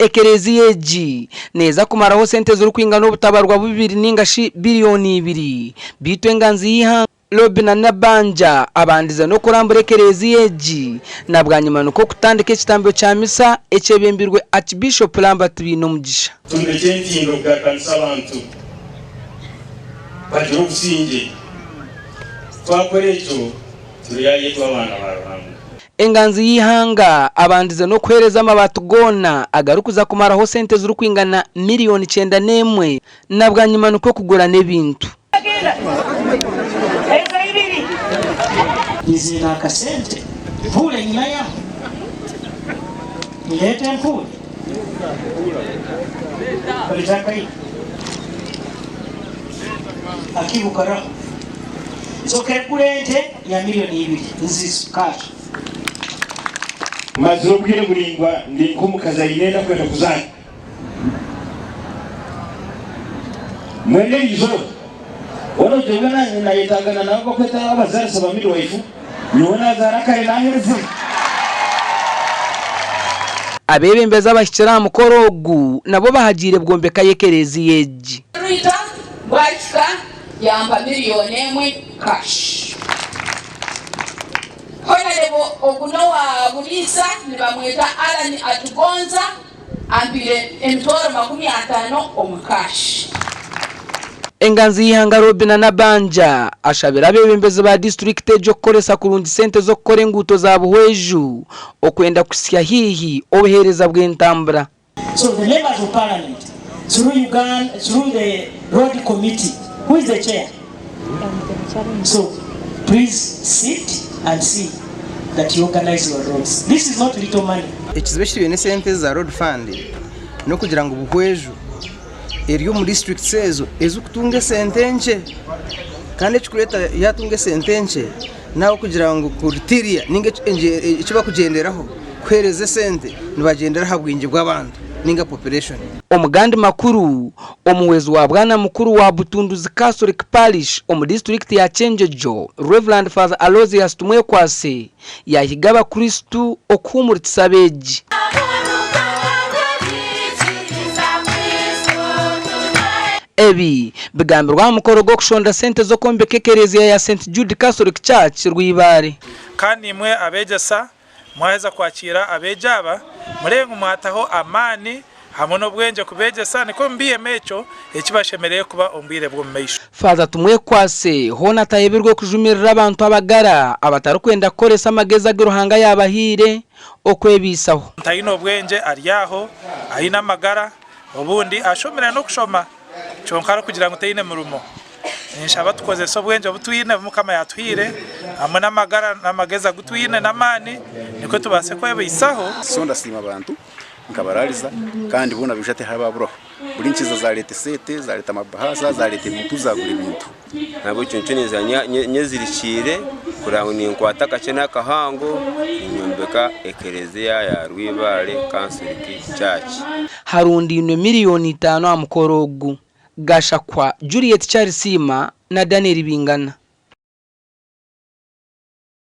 Ekereziya egi neeza kumaraho sente zirikwingana obutabarwa bubiri ninga shi biriyoni ibiri. Beitu enganzi y'eihanga Robinah Nabbanja abandize n'okurambura ekereziya egi na bwanyima nikwo kutandika ekitambiro kya misa ekyebembirwe Archbishop Lambert Bainomugisha. Twombekye entindo kugarukanisa abantu bagire obusingye. Twakora ekyo, turyayetwa abaana ba Ruhanga. Enganzi y'eihanga abandize n'okuheereza amabaati goona agarikuza kumaraho sente zirikwingana miriyoni 91 na bwanyima nikwo kugura n'ebintu. Niziina akasente mpuure nyina yaho ndeete mpuure Oreete akaibo akaibo karaho nsoke ngure ente ya miriyoni ibiri nzizo cash. Mazire obwire buraingwa ndi nk'omukazi aine enda kwenda kuzaara. Mbwenu eri izooba, waaba ogira ngu naayetangana n'abu barikweta abazaarisa ba midwife, nyowe naazaara kare naaherize. Abeebembezi abahikire aha mukoro ogu nabo bahagiire bwombeka y'ekereziya egi. Rita bwahika yampa miriyoni emwe cash. Honourable ogu n'owa Buliisa nibamweta Allan Atugonza ampaire emitwaro 50 omu cash. Enganzi y'eihanga Robinah Nabbanja ashabire abeebembezi ba disiturikiti egyo kukoresa kurungi sente z'okukora enguuto za Buhweju okwenda kuhitsya haihi obuheereza bw'entambura. So the members of parliament through Uganda through the road committee who is the chair so please sit and see that you organize your roads this is not little money. Ekizibu ekitwine n'esente ezi za road fund n'okugira ngu Buhweju eri omu districts ezo ezirikutunga esente nkye kandi ekirikureeta yaatunga esente nkye n'ahabw'okugira ngu criteria ninga eki barikugyenderaho kuheereza esente nibagyendera aha bwingi bw'abantu ninga population. Omu gandi makuru, omuhwezi wa Bwana mukuru wa Butunduzi Catholic Parish omu disiturikiti ya Kyenjojo, Rev. Father Aloysius Tumwekwase yaahiga abakristu okuhuumurikisa abeegi. Ebi bigambirwe aha mukoro gw'okushonda sente z'okwombeka ekereziya ya St Jude Catholic Church Rwibaare. Kandi imwe abeegyesa, mwaheza kwakiira abeegi aba, mureebe ngu mwataho amaani hamwe n'obwengye kubeegyesa, nikwo mubaihemu ekyo eki bashemereire kuba omu bwire bw'omu maisho. Faaza Tumwekwase hoona atayebirwe kujumirira abantu abagara abatarikwenda kukoresa amagezi agu Ruhanga yaabahaire okwebaisaho. Omuntu aine obwengye ari aho, aine amagara, obundi ashomire n'okushoma kyonka arikugira ngu taine murimo. Ninshaba tukozese obwengye obu twine obu Mukama yaatuhaire hamwe n'amagara n'amagezi agu twine n'amaani nikwo tubaase kwebaisaho. So ndasiima abantu nkabarariza kandi boona baija tihariho ababuraho. Buri nkiza zareeta esente, zareeta amabahaasa, zareeta ebintu, zagura ebintu. Nahabwekyo nikyo ninza nyezirikiire kureba ngu ninkwata akakye n'akahango ninyombeka ekereziya ya Rwibaare Catholic Church. Harundainwe miriyoni itaano aha mukoro ogu. Gashakwa Juliet Kyarisiima na Daniel Bingana.